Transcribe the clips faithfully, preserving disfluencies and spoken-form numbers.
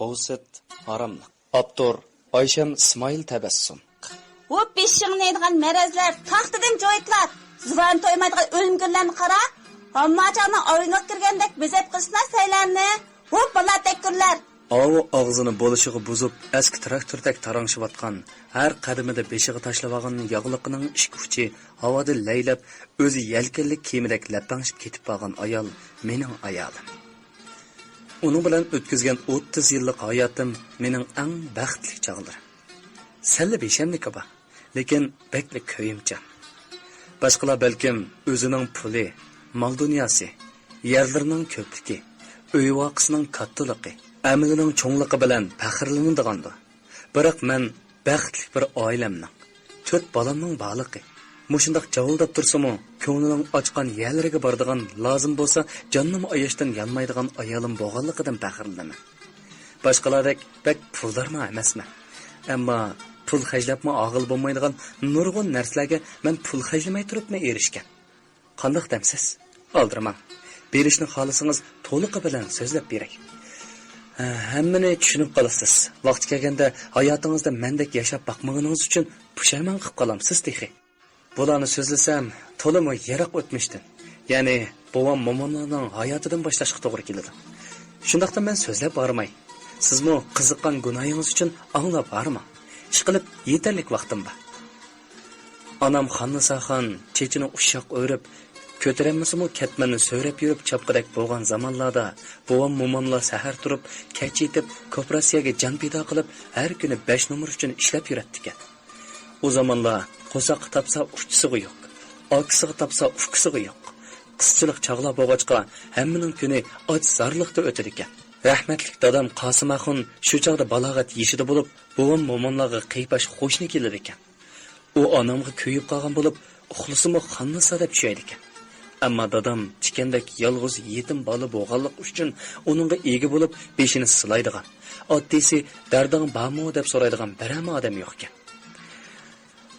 ئوۋسىت، ھاراملىق. ئاپتور، ئايشەم ئىسمائىل تەبەسسۇم. ۋۇ بېشىڭنى يەيدىغان مەرەزلەر، تاختىدىن جويتلار، زۇۋان تويمايدىغان ئۆلۈمگۈرلەرنى قارا، ھامماچاڭنىڭ ئاينىغا كىرگەندەك بېزەپ قىلسىنا سەيلەرنى. ۋۇ بالا تەككۈرلەر! ئاۋۇ ئاغزىنى بولۇشىغا بۇزۇپ، ئەسكى تىراكتوردەك تاراڭشىۋاتقان، ھەر قەدىمىدە بېشىغا تاشلىۋالغان ياغلىقىنىڭ ئىككى ئۇچى ھاۋادا لەيلەپ، ئۆزى يەلكەنلىك كېمىدەك لەپەڭشىپ كېتىپ بارغان ئايال مېنىڭ ئايالىم. ئۇنىڭ بىلەن ئۆتكۈزگەن ئوتتۇز يىللىق ھاياتىم مېنىڭ ئەڭ بەختلىك چاغلىرىم. سەللا بىشەملىكى بار، لېكىن بەكلا كۆيۈمچان. باشقىلار بەلكىم ئۆزىنىڭ پۇلى، مال-دۇنياسى، يەرلىرىنىڭ كۆپلۈكى، ئۆي-ۋاقىسىنىڭ كاتتىلىقى، ئەمىلىنىڭ چوڭلۇقى بىلەن پەخىرلىنىدىغاندۇ. بىراق مەن بەختلىك بىر ئائىلەمنىڭ، تۆت بالامنىڭ بارلىقى، مۇشۇنداق جاۋۇلداپ تۇرسىمۇ، كۆڭلىنىڭ ئاچقان يەرلىرىگە بارىدىغان، لازىم بولسا جاننىمۇ ئاياشتىن يانمايدىغان ئايالىم بولغانلىقىدىن پەخىرلىنىمەن. باشقىلاردەك بەك پۇلدارمۇ ئەمەسمەن. ئەمما پۇل خەجلەپمۇ ئاغىل بولمايدىغان نۇرغۇن نەرسىلەرگە مەن پۇل خەجلىمەي تۇرۇپمۇ ئېرىشكەن. قانداق دەمسىز؟ ئالدىرىماڭ. بېرىشنى خالىسىڭىز، تولۇقى بىلەن سۆزلەپ بېرەي. ھە، ھەممىنى چۈشىنىپ قالىسىز. ۋاقتى كەلگەندە ھاياتىڭىزدا مەندەك ياشاپ باقمىغىنىڭىز ئۈچۈن پۇشايمان قىلىپ قالامسىز تېخى. بۇلارنى سۆزلىسەم، تولىمۇ يىراق ئۆتمۈشتىن، يەنى بوۋام موماملارنىڭ ھاياتىدىن باشلاشقا توغرا كېلىدۇ. شۇنداقتا مەن سۆزلەپ بارماي، سىزمۇ قىزىققان گۇناھىڭىز ئۈچۈن ئاڭلاپ ھارماڭ. ئىشقىلىپ، يېتەرلىك ۋاقتىم بار. ئانام خاننىساخان چېچىنى ئۇششاق ئۆرۈپ، كۆتۈرەلمىسىمۇ كەتمەننى سۆرەپ يۈرۈپ چاپقىدەك بولغان زامانلاردا، بوۋام موماملار سەھەر تۇرۇپ، كەچ يېتىپ، كوپىراتسىيەگە جان پىدا قىلىپ، ھەر كۈنى بەش نومۇر ئۈچۈن ئىشلەپ يۈرەتتىكەن. ئۇ زامانلار قورساققا تاپسا ئۇچىسىغۇ يوق، ئاكىسىغا تاپسا ئۇكىسىغۇ يوق. قىزچىلىق چاغلار بولغاچقا، ھەممىنىڭ كۈنى ئاچ-زارلىقتا ئۆتىدىكەن. رەھمەتلىك دادام قاسىم ئاخۇن شۇ چاغدا بالاغەت يېشىدا بولۇپ، بوۋام موماملارغا قېيىپاش قوشنا كېلىدىكەن. ئۇ ئانامغا كۆيۈپ قالغان بولۇپ، ئۇخلىسىمۇ خاننىسا دەپ چۈشەيدىكەن. ئەمما دادام تىكەندەك يالغۇز يېتىم بالا بولغانلىقى ئۈچۈن ئۇنىڭغا ئىگە بولۇپ، بېشىنى سىلايدىغان، ئاددىيسى، «دەردىڭ بارمۇ؟» دەپ سورايدىغان بىرەرمۇ ئادەم يوقكەن.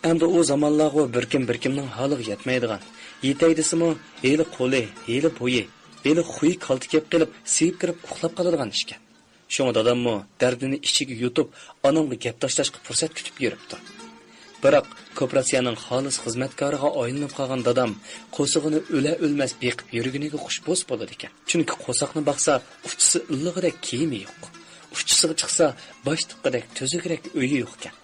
ئەمدى ئۇ زامانلارغۇ بىر كىم بىر كىمنىڭ ھالىغا يەتمەيدىغان، يېتەي دېسىمۇ، ھېلى قولى، ھېلى بويى، ھېلى خۇيى كالتە كەپ قېلىپ، سىيىپ كىرىپ ئۇخلاپ قالىدىغان ئىشكەن. شۇڭا داداممۇ دەردىنى ئىچىگە يۇتۇپ، ئانامغا گەپ تاشلاشقا پۇرسەت كۈتۈپ يۈرۈپتۇ. بىراق، كوپىراتسىيەنىڭ خالىس خىزمەتكارىغا ئايلىنىپ قالغان دادام قورسىقىنى ئۆلە-ئۆلمەس بېقىپ يۈرگىنىگە خۇش بولسا بولىدىكەن. چۈنكى قورساقنى باقسا، ئۇچىسى ئىللىقىدەك كىيىمى يوق. ئۇچىسىغا چىقسا، باش تىققىدەك تۈزۈكرەك ئۆيى يوقكەن.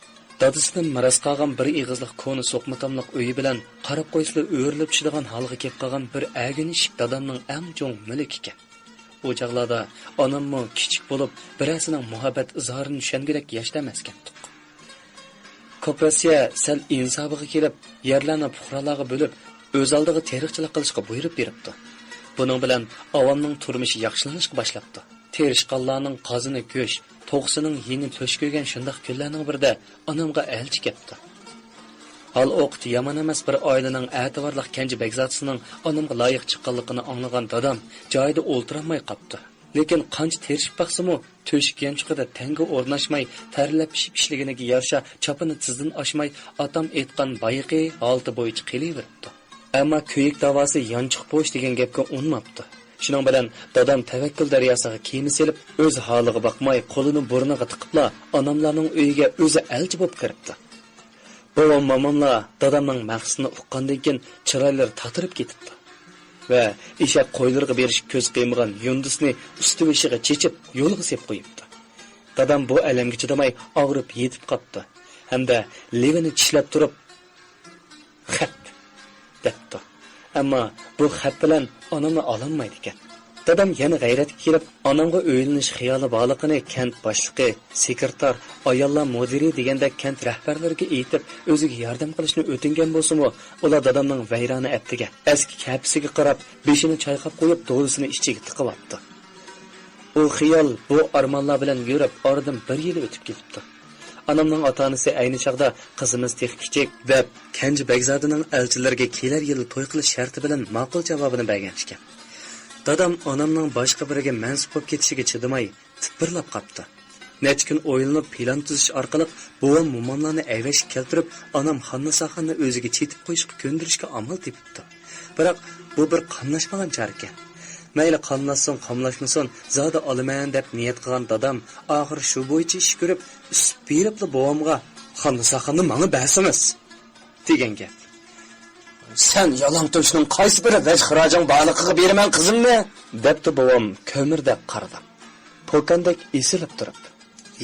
دادىسىدىن مىراس قالغان بىر ئېغىزلىق كونا سوقما تاملىق ئۆيى بىلەن قاراپ قويسىلا ئۆرۈلۈپ چۈشىدىغان ھالغا كېلىپ قالغان بىر ئەگىنە ئىشىك دادامنىڭ ئەڭ چوڭ مۈلكىكەن. ئۇ چاغلاردا ئاناممۇ كىچىك بولۇپ، بىرەرسىنىڭ مۇھەببەت ئىزھارىنى چۈشەنگۈدەك ياشتا ئەمەسكەنتۇق. كوپىراتسىيە سەل ئىنسابىغا كېلىپ، يەرلەرنى پۇقرالارغا بۆلۈپ، ئۆز ئالدىغا تېرىقچىلىق قىلىشقا بۇيرۇپ بېرىپتۇ. بۇنىڭ بىلەن ئاۋامنىڭ تۇرمۇشى ياخشىلىنىشقا باشلاپتۇ. تىرىشقانلارنىڭ قازىنى گۆش، توخۇسىنىڭ يېنى تۆشۈك كۆرگەن شۇنداق كۈنلەرنىڭ بىرىدە ئانامغا ئەلچى كەپتۇ. ھال ئوقۇت يامان ئەمەس بىر ئائىلىنىڭ ئەتىۋارلىق كەنجى بەگزادىسىنىڭ ئانامغا لايىق چىققانلىقىنى ئاڭلىغان دادام جايىدا ئولتۇرالماي قاپتۇ. لېكىن قانچە تىرىشىپ باقسىمۇ، تۆشۈك يانچۇقىدا تەڭگە ئورناشماي، تەرلەپ پىشىپ ئىشلىگىنىگە يارىشا چاپىنى تىزدىن ئاشماي، ئاتام ئېيتقان بايىقى ھالىتى بويىچە قېلىۋېرىپتۇ. ئەمما كۆيۈك داۋاسى يانچۇق بوش دېگەن گەپكە ئۇنىماپتۇ. شۇنىڭ بىلەن دادام تەۋەككۈل دەرياسىغا كېمە سېلىپ، ئۆز ھالىغا باقماي، قولىنى بۇرنىغا تىقىپلا، ئاناملارنىڭ ئۆيىگە ئۆزى ئەلچى بولۇپ كىرىپتۇ. بوۋام، موماملار دادامنىڭ مەقسىتىنى ئۇققاندىن كېيىن، چىرايلىرى تاتىرىپ كېتىپتۇ ۋە ئېشەك، قويلىرىغا بېرىشكە كۆزى قىيمىغان يۇندىسىنى ئۈستى بېشىغا چېچىپ، يولغا سېلىپ قويۇپتۇ. دادام بۇ ئەلەمگە چىدىماي، ئاغرىپ يېتىپ قاپتۇ ھەمدە لېۋىنى چىشلەپ تۇرۇپ، «خەپ» دەپتۇ. ئەمما بۇ خەپ بىلەن ئانامنى ئالالمايدىكەن. دادام يەنە غەيرەتكە كېلىپ، ئانامغا ئۆيلىنىش خىيالى بارلىقىنى كەنت باشلىقى، سېكرېتار، ئاياللار مۇدىرى دېگەندەك كەنت رەھبەرلىرىگە ئېيتىپ، ئۆزىگە ياردەم قىلىشنى ئۆتۈنگەن بولسىمۇ، ئۇلار دادامنىڭ ۋەيرانە ئەپتىگە، ئەسكى كەپىسىگە قاراپ، بېشىنى چايقاپ قويۇپ، دولىسىنى ئىچىگە تىقىۋاپتۇ. ئۇ خىيال، بۇ ئارمانلار بىلەن يۈرۈپ، ئارىدىن بىر يىل ئۆتۈپ كېتىپتۇ. ئانامنىڭ ئاتا-ئانىسى ئەينى چاغدا «قىزىمىز تېخى كىچىك» دەپ، كەنجى بەگزادىنىڭ ئەلچىلىرىگە كېلەر يىلى توي قىلىش شەرتى بىلەن ماقۇل جاۋابىنى بەرگەن ئىكەن. دادام ئانامنىڭ باشقا بىرىگە مەنسۇپ بولۇپ كېتىشىگە چىدىماي، تىپىرلاپ قاپتۇ. نەچچە كۈن ئويلىنىپ، پىلان تۈزۈش ئارقىلىق بوۋام، موماملارنى ئەۋەتكە كەلتۈرۈپ، ئانام خاننىساخاننى ئۆزىگە چېتىپ قويۇشقا كۆندۈرۈشكە ئامال تېپىپتۇ. بىراق، بۇ بىر قاملاشمىغان چارىكەن. مەيلى قاملاشسۇن، قاملاشمىسۇن، زادى ئالىمەن دەپ نىيەت قىلغان دادام ئاخىر شۇ بويىچە ئىش كۆرۈپ، ئۈستۈپ بېرىپلا بوۋامغا، «خاننىساخاننى ماڭا بەرسىڭىز» دېگەن گەپ. «سەن يالاڭتۆشنىڭ قايسى بىر ۋەج-خىراجىڭ بارلىقىغا بېرىمەن قىزىمنى؟» دەپتۇ بوۋام كۆمۈردەك قارىداپ، پوكاندەك ئېسىلىپ تۇرۇپ.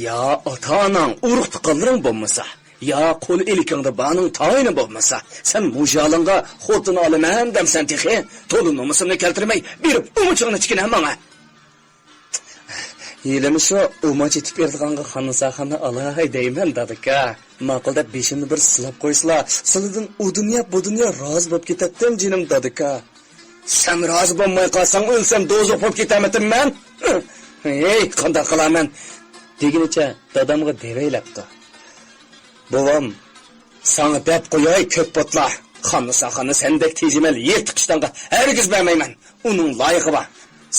يا ئاتا-ئاناڭ، ئۇرۇق-تۇغقانلىرىڭ بولمىسا، يا قول ئىلكىڭدە بارنىڭ تايىنى بولمىسا، سەن مۇشۇ ھالىڭغا خوتۇن ئالىمەن دەمسەن تېخى؟ تولا نومۇسۇمنى كەلتۈرمەي بېرىپ ئۇمىچىڭنى تىكىنە ماڭا. ھېلىمۇ شۇ ئۇماچ ئېتىپ بېرىدىغانغا خاننىساخاننى ئالاي دەيمەن، دادىكا. ماقۇل دەپ بېشىمنى بىر سىلاپ قويسىلا، سىلىدىن ئۇ دۇنيا، بۇ دۇنيا رازى بولۇپ كېتەتتىم، جېنىم دادىكا. سەن رازى بولماي قالساڭ، ئۆلسەم دوزاخ بولۇپ كېتەرمىتىممەن؟ ھېي، قانداق قىلارمەن؟ دېگىنىچە دادامغا دېۋەيلەپتۇ. بوۋام، ساڭا دەپ قوياي، كۆك پوتلا، خاننىساخاننى سەندەك تېجىمەل يىرتىق ئىشتانغا ھەرگىز بەرمەيمەن. ئۇنىڭ لايىقى بار.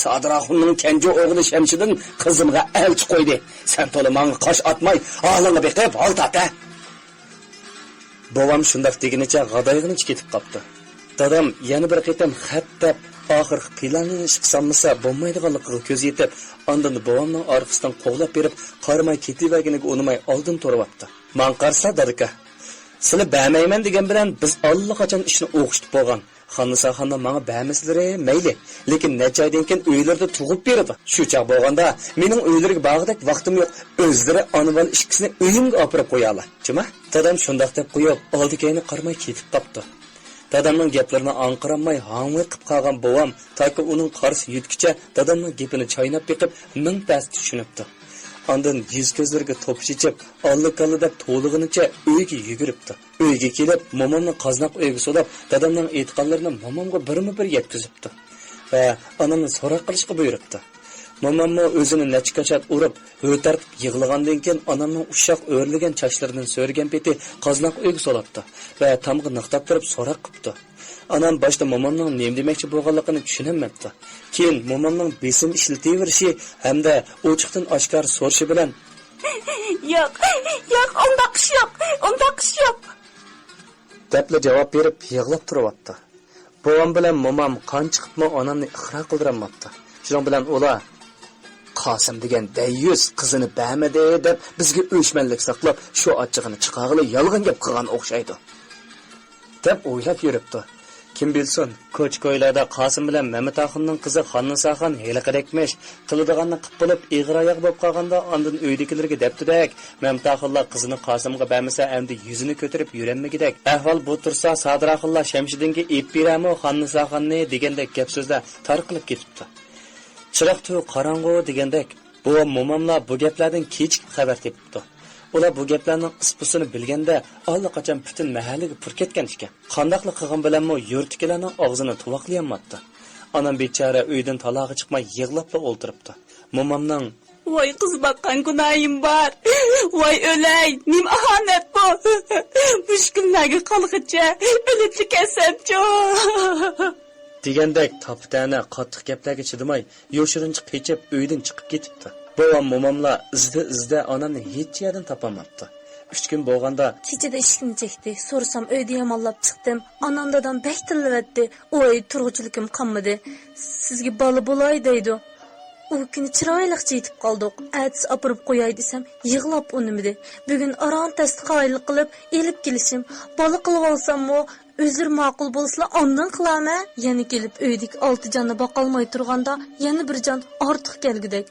سادىر ئاخۇننىڭ كەنجى ئوغلى شەمشىدىن قىزىمغا ئەلچى قويدى. سەن تولا ماڭا قاش ئاتماي، ھالىڭغا بېقىپ ھال تارت ھە. بوۋام شۇنداق دېگىنىچە غادايغىنىچە كېتىپ قاپتۇ. دادام يەنە بىر قېتىم خەت دەپ، ئاخىرقى پىلانىنى ئىشقا سالمىسا بولمايدىغانلىقىغا كۆز يېتىپ، ئاندىن بوۋامنىڭ ئارقىسىدىن قوغلاپ بېرىپ، قارىماي كېتىۋەرگىنىگە ئۇنىماي ئالدىن تۇرۇۋاپتۇ. ماڭا قارىسا، دادىكا، سىلى بەرمەيمەن دېگەن بىلەن بىز ئاللىقاچان ئىشنى ئوخشىتىپ بولغان. خاننىساخاننى ماڭا بەرمىسىلىرى مەيلى، لېكىن نەچچە ئايدىن كېيىن ئۆيلىرىدە تۇغۇپ بېرىدۇ. شۇ چاغ بولغاندا مېنىڭ ئۆيلىرىگە بارغۇدەك ۋاقتىم يوق. ئۆزلىرى ئانا-بالا ئىككىسىنى ئۆيۈمگە ئاپىرىپ قويالا، جۇما. دادام شۇنداق دەپ قويۇپ، ئالدى-كەينى قارىماي كېتىپ قاپتۇ. دادامنىڭ گەپلىرىنى ئاڭقىرالماي ھاڭۋېقىپ قالغان بوۋام تاكى ئۇنىڭ قارىسى يېتكۈچە دادامنىڭ گېپىنى چايناپ بېقىپ، مىڭ تەستە چۈشىنىپتۇ. ئاندىن يۈز-كۆزلىرىگە توپا چېچىپ، ئاللا-كاللا دەپ توۋلىغىنىچە ئۆيگە يۈگۈرۈپتۇ. ئۆيگە كېلىپ، مومامنى قازناق ئۆيگە سولاپ، دادامنىڭ ئېيتقانلىرىنى مومامغا بىرمۇ بىر يەتكۈزۈپتۇ ۋە ئانامنى سوراق قىلىشقا بۇيرۇپتۇ. موماممۇ ئۆزىنى نەچچە كاچات ئۇرۇپ، ھۆ تارتىپ يىغلىغاندىن كېيىن، ئانامنىڭ ئۇششاق ئۆرلىگەن چاچلىرىدىن سۆرىگەن پېتى قازناق ئۆيگە سولاپتۇ ۋە تامغا نىقتاپ تۇرۇپ سوراق قىپتۇ. ئانام باشتا مومامنىڭ نېمە دېمەكچى بولغانلىقىنى چۈشىنەلمەپتۇ. كېيىن مومامنىڭ بېسىم ئىشلىتىۋېرىشى ھەمدە ئوچۇقتىن ئاشكارا سورىشى بىلەن، «ياق، ياق، ئۇنداق ئىش يوق، ئۇنداق ئىش يوق» دەپلا جاۋاب بېرىپ يىغلاپ تۇرۇۋاپتۇ. بوۋام بىلەن مومام قان چىقىپمۇ ئانامنى ئىقرار قىلدۇرالماپتۇ. شۇنىڭ بىلەن ئۇلار، «قاسىم دېگەن دەييۇس قىزىنى بەرمىدى دەپ بىزگە ئۆچمەنلىك ساقلاپ، شۇ ئاچچىقىنى چىقارغىلى يالغان گەپ قىلغان ئوخشايدۇ» دەپ ئويلاپ يۈرۈپتۇ. كىم بىلسۇن، كوچا-كويلاردا قاسىم بىلەن مەمەت ئاخۇننىڭ قىزى خاننىساخان ھېلىقىدەكمىش، قىلىدىغاننى قىپ بولۇپ، ئېغىر ئاياغ بولۇپ قالغاندا، ئاندىن ئۆيدىكىلىرىگە دەپتۇدەك، مەمەت ئاخۇنلار قىزىنى قاسىمغا بەرمىسە، ئەمدى يۈزىنى كۆتۈرۈپ يۈرەلمىگۈدەك ئەھۋال بۇ تۇرسا، سادىر ئاخۇنلار شەمشىدىنگە ئېلىپ بېرەرمۇ خاننىساخاننى دېگەندەك گەپ-سۆزلەر تارقىلىپ كېتىپتۇ. چىراغ تۈۋى قاراڭغۇ دېگەندەك، بوۋام موماملار بۇ گەپلەردىن كېچىكىپ خەۋەر تېپىپتۇ. ئۇلار بۇ گەپلەرنىڭ ئىسپىسىنى بىلگەندە، ئاللىقاچان پۈتۈن مەھەللىگە پۇر كەتكەن ئىكەن. قانداقلا قىلغان بىلەنمۇ يۇرتتىكىلەرنىڭ ئاغزىنى تۇۋاقلىيالماپتۇ. ئانام بىچارە ئۆيدىن تالاغا چىقماي يىغلاپلا ئولتۇرۇپتۇ. مومامنىڭ، «ۋاي قىز باققان گۇناھىم بار، ۋاي ئۆلەي، نېمە ئاھانەت بۇ، مۇشۇ كۈنلەرگە قالغىچە ئۆلۈپلا كەتسەمچۇ» دېگەندەك تاپا-تەنە قاتتىق گەپلەرگە چىدىماي، يوشۇرۇنچە قېچىپ، ئۆيدىن چىقىپ كېتىپتۇ. بوۋام، موماملار ئىزدە-ئىزدە ئانامنى ھېچ يەردىن تاپالماپتۇ. ئۈچ كۈن بولغاندا، كېچىدە ئىشىكنى چەكتى. سورىسام، ئۆيدە يامانلاپ چىقتىم. ئانام، دادام بەك تىللىۋەتتى. ئۇ ئۆيدە تۇرغۇچىلىكىم قالمىدى. «سىزگە بالا بولاي» دەيدۇ. ئۇ كۈنى چىرايلىقچە يېتىپ قالدۇق. ئەتىسى ئاپىرىپ قوياي دېسەم، يىغلاپ ئۇنىمىدى. بۈگۈن ئاران تەستە قايىل قىلىپ ئېلىپ كېلىشىم. بالا قىلىۋالساممۇ، ئۆزلىرى ماقۇل بولسىلا ئاندىن قىلارمەن. يەنە كېلىپ ئۆيدىكى ئالتە جاننى باقالماي تۇرغاندا يەنە بىر جان ئارتۇق كەلگۈدەك.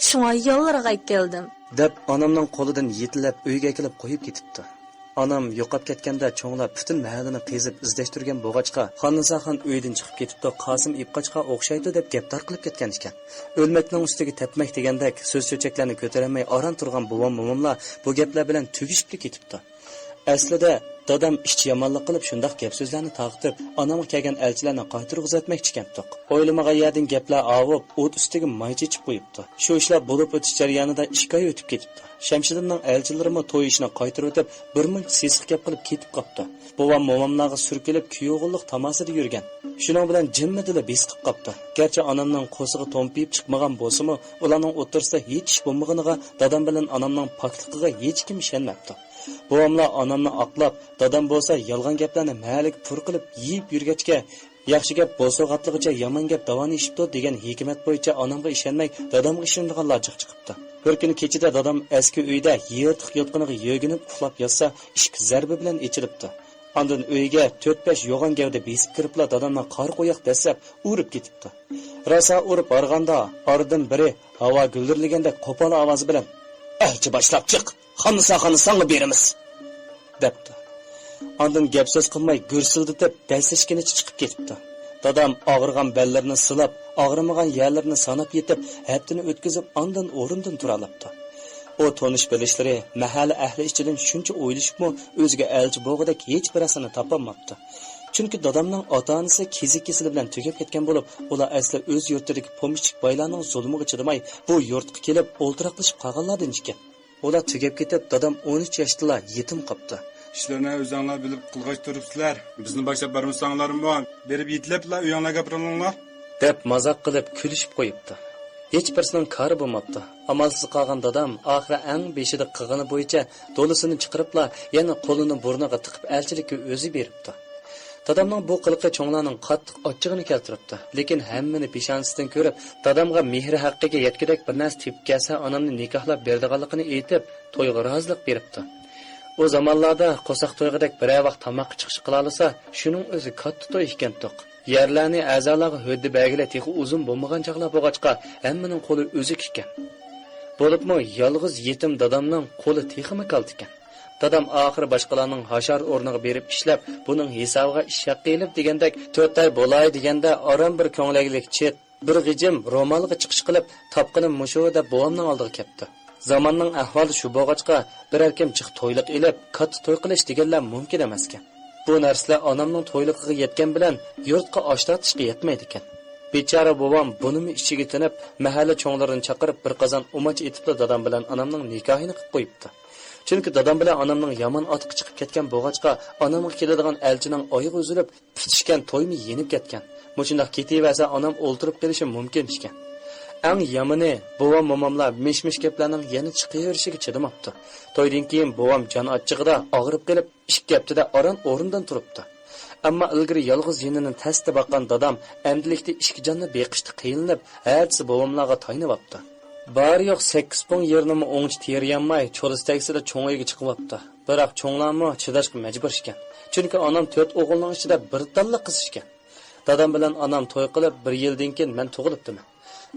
شۇڭا يالراق ئەكەلدىم. دەپ ئانامنىڭ قولىدىن يېتىلەپ ئۆيگە ئەكېلىپ قويۇپ كېتىپتۇ. ئانام يوقاپ كەتكەندە چوڭلار پۈتۈن مەھەللىنى قېزىپ ئىزدەشتۈرگەن بولغاچقا، خاننىساخان ئۆيدىن چىقىپ كېتىپتۇ، قاسىم ئېلىپ قاچقا ئوخشايدۇ دەپ گەپ تارقىلىپ كەتكەن ئىكەن. ئۆلمەكنىڭ ئۈستىگە تەپمەك دېگەندەك سۆز-چۆچەكلەرنى كۆتۈرەلمەي ئاران تۇرغان بوۋام موماملار بۇ گەپلەر بىلەن تۈگىشىپلا كېتىپتۇ. ئەسلىدە دادام ئىچ يامانلىق قىلىپ شۇنداق گەپ-سۆزلەرنى تارقىتىپ، ئانامغا كەلگەن ئەلچىلەرنى قايتۇرغۇزۇۋەتمەكچىكەنتۇق. ئويلىمىغان يەردىن گەپلەر ئاۋۇپ، ئوت ئۈستىگە ماي چېچىپ قويۇپتۇ. شۇ ئىشلار بولۇپ ئۆتۈش جەريانىدا ئىككى ئاي ئۆتۈپ كېتىپتۇ. شەمشىدىننىڭ ئەلچىلىرىمۇ توي ئىشىنى قايتۇرۇۋېتىپ، بىرمۇنچە سېسىق گەپ قىلىپ كېتىپ قاپتۇ. بوۋام موماملارغا سۈركىلىپ كۈيئوغۇللۇق تاماسىدا يۈرگەن. شۇنىڭ بىلەن جىممىدىلا بېسىقىپ قاپتۇ. گەرچە ئانامنىڭ قورسىقى تومپىيىپ چىقمىغان بولسىمۇ، ئۇلارنىڭ ئوتتۇرىسىدا ھېچ ئىش بولمىغىنىغا، دادام بىلەن ئانامنىڭ پاكلىقىغا ھېچكىم ئىشەنمەپتۇ. بوۋاملار ئانامنى ئاقلاپ، دادام بولسا يالغان گەپلەرنى مەھەللىگە پۇر قىلىپ يېيىپ يۈرگەچكە، ياخشى گەپ بوسۇغاتلىغىچە يامان گەپ داۋان ئېشىپتۇ دېگەن ھېكمەت بويىچە ئانامغا ئىشەنمەي، دادامغا ئىشىنىدىغانلار جىق چىقىپتۇ. بىر كۈنى كېچىدە دادام ئەسكى ئۆيدە يىرتىق يوتقىنىغا يۆگىنىپ ئۇخلاپ ياتسا، ئىشىك زەربە بىلەن ئېچىلىپتۇ. ئاندىن ئۆيگە تۆت-بەش يوغان گەۋدە بېسىپ كىرىپلا دادامنى قارا قوياق دەسسەپ ئۇرۇپ كېتىپتۇ. راسا ئۇرۇپ بارغاندا ئارىدىن بىرى ھاۋا گۈلدۈرلىگەندەك قوپال ئاۋازى بىلەن، «ئەلچى باشلاپ چىق! خاننىساخاننى ساڭا بېرىمىز!» دەپتۇ. ئاندىن گەپ سۆز قىلماي گۈرسۈلدىتىپ دەسسىشكىنىچە چىقىپ كېتىپتۇ. دادام ئاغرىغان بەللىرىنى سىلاپ، ئاغرىمىغان يەرلىرىنى ساناپ يېتىپ، ھەپتىنى ئۆتكۈزۈپ، ئاندىن ئورنىدىن تۇرالاپتۇ. ئۇ تونۇش بىلىشلىرى، مەھەللە ئەھلى ئىچىدىن شۇنچە ئويلىشىپمۇ ئۆزىگە ئەلچى بولغۇدەك ھېچ بىرەرسىنى تاپالماپتۇ. چۈنكى دادامنىڭ ئاتا-ئانىسى كېسەك كېسىلى بىلەن تۈگەپ كەتكەن بولۇپ، ئۇلار ئەسلى ئۆز يۇرتىدىكى پومېشچىك بايلارنىڭ زۇلمىغا چىدىماي، بۇ يۇرتقا كېلىپ ئولتۇراقلىشىپ قالغانلاردىن ئىكەن. ئۇلار تۈگەپ كېتىپ، دادام ئون ئۈچ ياشتىلا يېتىم قاپتۇ. ئىشلىرىنى ئۆزۈڭلار بىلىپ قىلغاچ تۇرۇپسىلەر. بىزنى باشلاپ بارمىساڭلارمۇ، بېرىپ يېتىلەپلا ئۆيۈڭلارغا بېرىڭلار، دەپ مازاق قىلىپ كۈلۈشۈپ قويۇپتۇ. ھېچ بىرسىنىڭ كارى بولماپتۇ. ئامالسىز قالغان دادام ئاخىرى ئەڭ بېشىدا قىلغىنى بويىچە دولىسىنى چىقىرىپلا، يەنە قولىنى بۇرنىغا تىقىپ ئەلچىلىككە ئۆزى بېرىپتۇ. دادامنىڭ بۇ قىلىقى چوڭلارنىڭ قاتتىق ئاچچىقىنى كەلتۈرۈپتۇ، لېكىن ھەممىنى پېشانىسىدىن كۆرۈپ، دادامغا مېھرى ھەققىگە يەتكۈدەك بىر نەرسە تېپىپ كەلسە، ئانامنى نىكاھلاپ بېرىدىغانلىقىنى ئېيتىپ، تويغا رازىلىق بېرىپتۇ. ئۇ زامانلاردا قورساق تويغۇدەك بىرەر ۋاق تاماققا چىقىشقا قىلالىسا، شۇنىڭ ئۆزى كاتتا توي ئىكەنتۇق. يەرلەرنى ئەزالارغا ھۆددە بەرگىلى تېخى ئۇزۇن بولمىغان چاغلار بولغاچقا، ھەممىنىڭ قولى ئۈزۈك ئىكەن. بولۇپمۇ يالغۇز يېتىم دادامنىڭ قولى تېخىمۇ كالتە ئىكەن. دادام ئاخىرى باشقىلارنىڭ ھاشار ئورنىغا بېرىپ ئىشلەپ، بۇنىڭ ھېسابىغا ئىش ھەققى ئېلىپ دېگەندەك، تۆت ئاي بولاي دېگەندە، ئاران بىر كۆڭلەكلىك چىت، بىر غىجىم رومالغا چىقىش قىلىپ، تاپقىنىم مۇشۇ دەپ بوۋامنىڭ ئالدىغا كەپتۇ. زاماننىڭ ئەھۋالى شۇ بولغاچقا، بىرەركىم جىق تويلۇق ئېلىپ، كاتتا توي قىلىش دېگەنلەر مۇمكىن ئەمەسكەن. بۇ نەرسىلەر ئانامنىڭ تويلۇقىغا يەتكەن بىلەن يۇرتقا ئاش تارتىشقا يەتمەيدىكەن. بىچارە بوۋام بۇنىمۇ ئىچىگە تىنىپ، مەھەللە چوڭلىرىنى چاقىرىپ، بىر قازان ئۇماچ ئېتىپلا دادام بىلەن ئانامنىڭ نىكاھىنى قىلىپ قويۇپتۇ. چۈنكى دادام بىلەن ئانامنىڭ يامان ئاتىقى چىقىپ كەتكەن بولغاچقا، ئانامغا كېلىدىغان ئەلچىنىڭ ئايىغى ئۈزۈلۈپ، پۈتۈشكەن تويمۇ يېنىپ كەتكەن. مۇشۇنداق كېتىۋەرسە، ئانام ئولتۇرۇپ قېلىشى مۇمكىن ئىكەن. ئەڭ يامىنى، بوۋام، موماملار مىش-مىش گەپلەرنىڭ يەنە چىقىۋېرىشىگە چىدىماپتۇ. تويدىن كېيىن بوۋام جان ئاچچىقىدا ئاغرىپ قېلىپ، ئىككى ھەپتىدە ئاران ئورنىدىن تۇرۇپتۇ. ئەمما ئىلگىرى يالغۇز يېنىنى تەستە باققان دادام ئەمدىلىكتە ئىككى جاننى بېقىشتا قىينىلىپ، ھەرچىسى بوۋاملارغا تايىنىۋاپتۇ. بارى-يوق سەككىز پۇڭ يېرىنىمۇ ئوڭچە تېرىيالماي، چولا تەكسىدە چوڭ ئۆيگە چىقىۋاپتۇ. بىراق چوڭلارمۇ چىداشقا مەجبۇر ئىكەن. چۈنكى ئانام تۆت ئوغۇلنىڭ ئىچىدە بىر دانلا قىز ئىكەن. دادام بىلەن ئانام توي قىلىپ بىر يىلدىن كېيىن مەن تۇغۇلۇپتىمەن.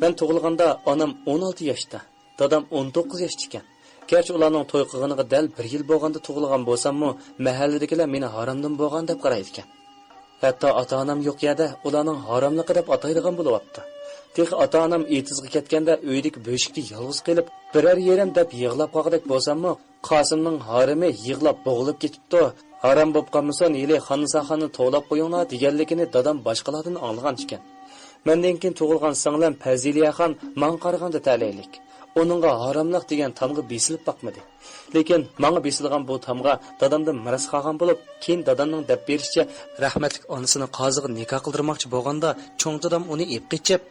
مەن تۇغۇلغاندا ئانام ئون ئالتە ياشتا، دادام ئون توققۇز ياشتا ئىكەن. گەرچە ئۇلارنىڭ توي قىلغىنىغا دەل بىر يىل بولغاندا تۇغۇلغان بولساممۇ، مەھەللىدىكىلەر مېنى ھارامدىن بولغان دەپ قارايدىكەن. ھەتتا ئاتا-ئانام يوق يەردە ئۇلارنىڭ ھاراملىقى دەپ ئاتايدىغان بولۇۋاپتۇ. تېخى ئاتا-ئانام ئېتىزغا كەتكەندە ئۆيدىكى بۆشۈكتە يالغۇز قېلىپ، بىرەر يېرىم دەپ يىغلاپ قالغۇدەك بولساممۇ، قاسىمنىڭ ھارىمى يىغلاپ بوغۇلۇپ كېتىپتۇ. ھارام بوپ قالمىسۇن، ھېلى خاننىساخاننى توۋلاپ قويۇڭلار دېگەنلىكىنى دادام باشقىلاردىن ئاڭلىغان ئىكەن. مەندىن كېيىن تۇغۇلغان سىڭلىم پەزىلىيەخان ماڭا قارىغاندا تەلەيلىك. ئۇنىڭغا ھاراملىق دېگەن تامغا بېسىلىپ باقمىدى. لېكىن ماڭا بېسىلغان بۇ تامغا دادامدىن مىراس قالغان بولۇپ، كېيىن دادامنىڭ دەپ بېرىشىچە، رەھمەتلىك ئانىسىنى قازىغا نىكاھ قىلدۇرماقچى بولغاندا، چوڭ دادام ئۇنى ئېلىپ قېچىپ،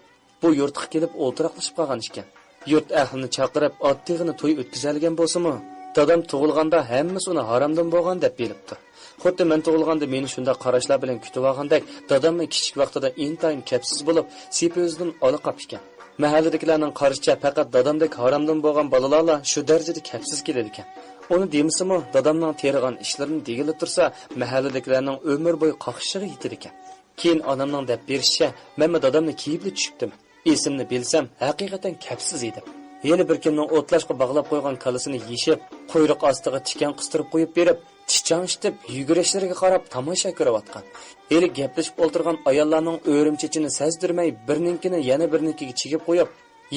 بۇ يۇرتقا كېلىپ ئولتۇراقلىشىپ قالغان ئىكەن. يۇرت ئەھلىنى چاقىرىپ، ئاددىيغىنە توي ئۆتكۈزەلىگەن بولسىمۇ، دادام تۇغۇلغاندا ھەممىسى ئۇنى ھارامدىن بولغان دەپ بىلىپتۇ. خۇددى مەن تۇغۇلغاندا مېنى شۇنداق قاراشلار بىلەن كۈتۈۋالغاندەك، داداممۇ كىچىك ۋاقتىدا ئىنتايىن كەپسىز بولۇپ، سېپى ئۆزىدىن ئالا قاپ ئىكەن. مەھەللىدىكىلەرنىڭ قارىشىچە، پەقەت دادامدەك ھارامدىن بولغان بالىلارلا شۇ دەرىجىدە كەپسىز كېلىدىكەن. ئۇنى دېمىسىمۇ، دادامنىڭ تېرىغان ئىشلىرىنى دېگىلى تۇرسا، مەھەللىدىكىلەرنىڭ ئۆمۈر بويى قاقشىشىغا يېتىدىكەن. كېيىن ئانامنىڭ دەپ بېرىشىچە، مەنمۇ دادامنى كىيىپلا چۈشۈپتىمەن. ئېسىمنى بىلسەم، ھەقىقەتەن كەپسىز ئىدىم. يەنە بىر كىمنىڭ ئوتلاشقا باغلاپ قويغان كالىسىنى يېشىپ، قۇيرۇق ئاستىغا تىكەن قىستۇرۇپ قويۇپ بېرىپ، چىچاڭشىتىپ، يۈگۈرۈشلىرىگە قاراپ تاماشا كۆرۈۋاتقان. ھېلى گەپلىشىپ ئولتۇرغان ئاياللارنىڭ ئۆرۈم چېچىنى سەزدۈرمەي، بىرنىڭكىنى يەنە بىرنىڭكىگە چىگىپ قويۇپ،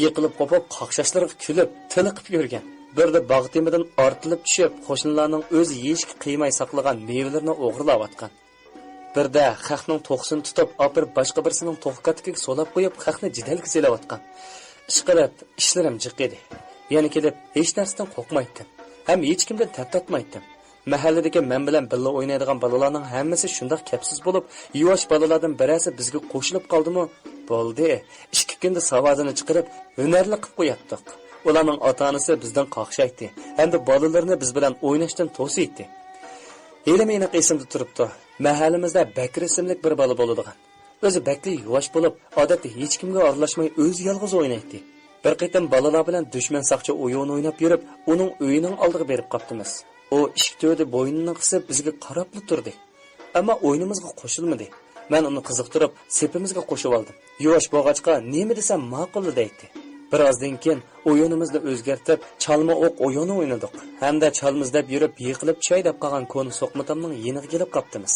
يىقىلىپ قوپۇپ، قاقشاشلىرىغا كۈلۈپ، تېلىقىپ يۈرگەن. بىردە باغ تېمىدىن ئارتىلىپ چۈشۈپ، قوشنىلارنىڭ ئۆزى يېيىشكە قىيماي ساقلىغان مېۋىلىرىنى ئوغرىلاۋاتقان. بىردە خەقنىڭ توخۇسىنى تۇتۇپ ئاپىرىپ، باشقا بىرسىنىڭ توخۇ كاتىكىگە سولاپ قويۇپ، خەقنى جېدەلگە سېلىۋاتقان. ئىشقىلىپ، ئىشلىرىم جىق ئىدى. يەنە كېلىپ، ھېچ نەرسىدىن قورقمايتتىم. ھەم ھېچكىمدىن تەپ تارتمايتتىم. مەھەللىدىكى مەن بىلەن بىللە ئوينايدىغان بالىلارنىڭ ھەممىسى شۇنداق كەپسىز بولۇپ، يۇۋاش بالىلاردىن بىرەرسى بىزگە قوشۇلۇپ قالدىمۇ، بولدى، ئىككى كۈندە ساۋادىنى چىقىرىپ، ھۈنەرلىك قىلىپ قوياتتۇق. ئۇلارنىڭ ئاتا-ئانىسى بىزدىن قاقشايتتى ھەمدە بالىلىرىنى بىز بىلەن ئويناشتىن توسىيتتى. ھېلىمۇ ئېنىق ئېسىمدە تۇرۇپتۇ. مەھەللىمىزدە بەكرى ئىسىملىك بىر بالا بولىدىغان. ئۆزى بەكلا يۇۋاش بولۇپ، ئادەتتە ھېچكىمگە ئارىلاشماي ئۆزى يالغۇز ئوينايتتى. بىر قېتىم بالىلار بىلەن دۈشمەن ساقچى ئويۇن ئويناپ يۈرۈپ، ئۇنىڭ ئۆيىنىڭ ئالدىغا بېرىپ قاپتىمىز. ئۇ ئىشىك تۈۋىدە بوينىنى قىسىپ بىزگە قاراپلا تۇردى. ئەمما ئويۇنىمىزغا قوشۇلمىدى. مەن ئۇنى قىزىقتۇرۇپ، سېپىمىزگە قوشۇۋالدىم. يۇۋاش بولغاچقا، نېمە دېسەم ماقۇل دەيتتى. بىر ئازدىن كېيىن ئويۇنىمىزنى ئۆزگەرتىپ، چالما ئوق ئويۇنى ئوينىدۇق. ھەمدە چالما ئىزدەپ يۈرۈپ، يىقىلىپ چۈشەي دەپ قالغان كونا سوقما تامنىڭ يېنىغا كېلىپ قاپتىمىز.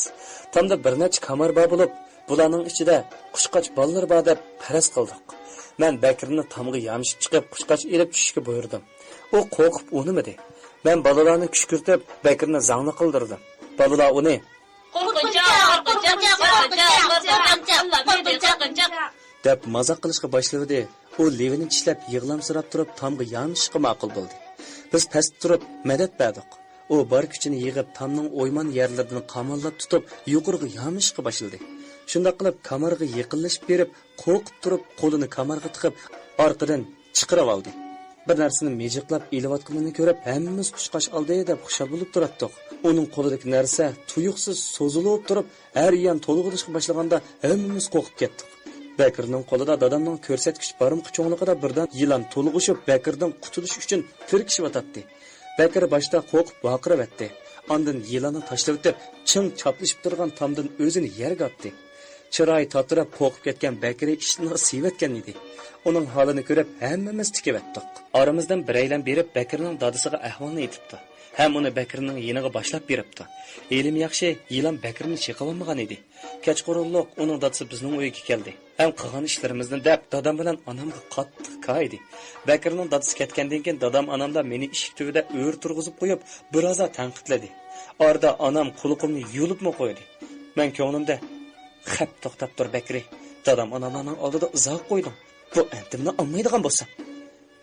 تامدا بىر نەچچە كامار بار بولۇپ، بۇلارنىڭ ئىچىدە قۇشقاچ بالىلىرى بار دەپ پەرەز قىلدۇق. مەن بەكرىنى تامغا يامىشىپ چىقىپ، قۇشقاچ ئېلىپ چۈشۈشكە بۇيرۇدۇم. ئۇ قورقۇپ ئۇنىمىدى. مەن بالىلارنى كۈشكۈرتۈپ، بەكرىنى زاڭلىق قىلدۇردۇم. بالىلار ئۇنى، قورقۇنچاق، قورقۇنچاق، قورقۇنچاق، قورقۇنچاق، قورقۇنچاق، قورقۇنچاق، قورقۇنچاق، دەپ مازاق قىلىشقا باشلىۋىدى. ئۇ لېۋىنى چىشلەپ يىغلامسىراپ تۇرۇپ تامغا يامىشىشقا ماقۇل بولدى. بىز پەستە تۇرۇپ مەدەت بەردۇق. ئۇ بار كۈچىنى يىغىپ تامنىڭ ئويمان يەرلىرىدىن قاماللاپ تۇتۇپ يۇقىرىغا يامىشىشقا باشلىدى. شۇنداق قىلىپ كامارغا يېقىنلىشىپ بېرىپ قورقۇپ تۇرۇپ قولىنى كامارغا تىقىپ ئارقىدىن چىقىرىۋالدى. بىر نەرسىنى مىجىقلاپ ئېلىۋاتقىنىنى كۆرۈپ ھەممىمىز قۇشقاچ ئالدى دەپ خۇشال بولۇپ تۇراتتۇق. ئۇنىڭ قولىدىكى نەرسە تۇيۇقسىز سوزۇلۇپ تۇرۇپ ھەر يان تولغىنىشقا باشلىغاندا ھەممىمىز قورقۇپ كەتتۇق. بەكرىنىڭ قولىدا دادامنىڭ كۆرسەتكۈچ بارمىقى چوڭلۇقىدا بىردەم يىلان تولغىشىپ بەكرىدىن قۇتۇلۇش ئۈچۈن تىركىشىۋاتاتتى. بەكرى باشتا قورقۇپ ۋارقىراۋەتتى. ئاندىن يىلاننى تاشلىۋېتىپ چىڭ چاپلىشىپ تۇرغان تامدىن ئۆزىنى يەرگە ئاتتى. چىرايى تاتىراپ قورقۇپ كەتكەن بەكرى ئىشتىنىغا سىيىۋەتكەن ئىدى. ئۇنىڭ ھالىنى كۆرۈپ ھەممىمىز تىكىۋەتتۇق. ئارىمىزدىن بىرەيلەن بېرىپ بەكرىنىڭ دادىسىغا ئەھۋالنى ئېيتىپتۇ. ھەم ئۇنى بەكرىنىڭ يېنىغا باشلاپ بېرىپتۇ. ھېلىمۇ ياخشى يىلان بەكرىنى چېقىۋالمىغان ئىدى. كەچقۇرۇنلۇق ئۇنىڭ دادىسى بىزنىڭ ئۆيگە كەلدى. ھەم قىلغان ئىشلىرىمىزنى دەپ دادام بىلەن ئانامغا قاتتىق كايىدى. بەكرىنىڭ دادىسى كەتكەندىن كېيىن دادام ئاناملار مېنى ئىشىك تۈۋىدە ئۆرە تۇرغۇزۇپ قويۇپ بىرازا تەنقىدلىدى. ئارىدا ئانام قۇلىقىمنى يۇلۇپمۇ قويدى. مەن كۆڭلۈمدە، خەپ توختاپ تۇر بەكرى، دادام ئاناملارنىڭ ئالدىدا ئىزاغا قويدۇڭ. بۇ ئەنتىمنى ئالمايدىغان بولسام،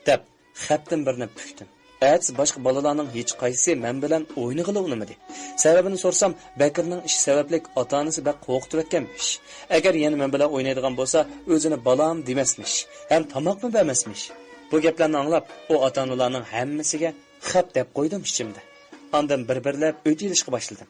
دەپ خەپتىن بىرنى پۈكتۈم. ئەتىسى باشقا بالىلارنىڭ ھېچقايسىسى مەن بىلەن ئوينىغىلى ئۇنىمىدى. سەۋەبىنى سورىسام، بەكرىنىڭ ئىشى سەۋەبلىك ئاتا-ئانىسى بەك قورقۇتۇۋەتكەنمىش. ئەگەر يەنە مەن بىلەن ئوينايدىغان بولسا، ئۆزىنى بالام دېمەسمىش، ھەم تاماقمۇ بەرمەسمىش. بۇ گەپلەرنى ئاڭلاپ، ئۇ ئاتا-ئانىلارنىڭ ھەممىسىگە خەپ دەپ قويدۇم ئىچىمدە. ئاندىن بىر-بىرلەپ ئۆچ ئېلىشقا باشلىدىم.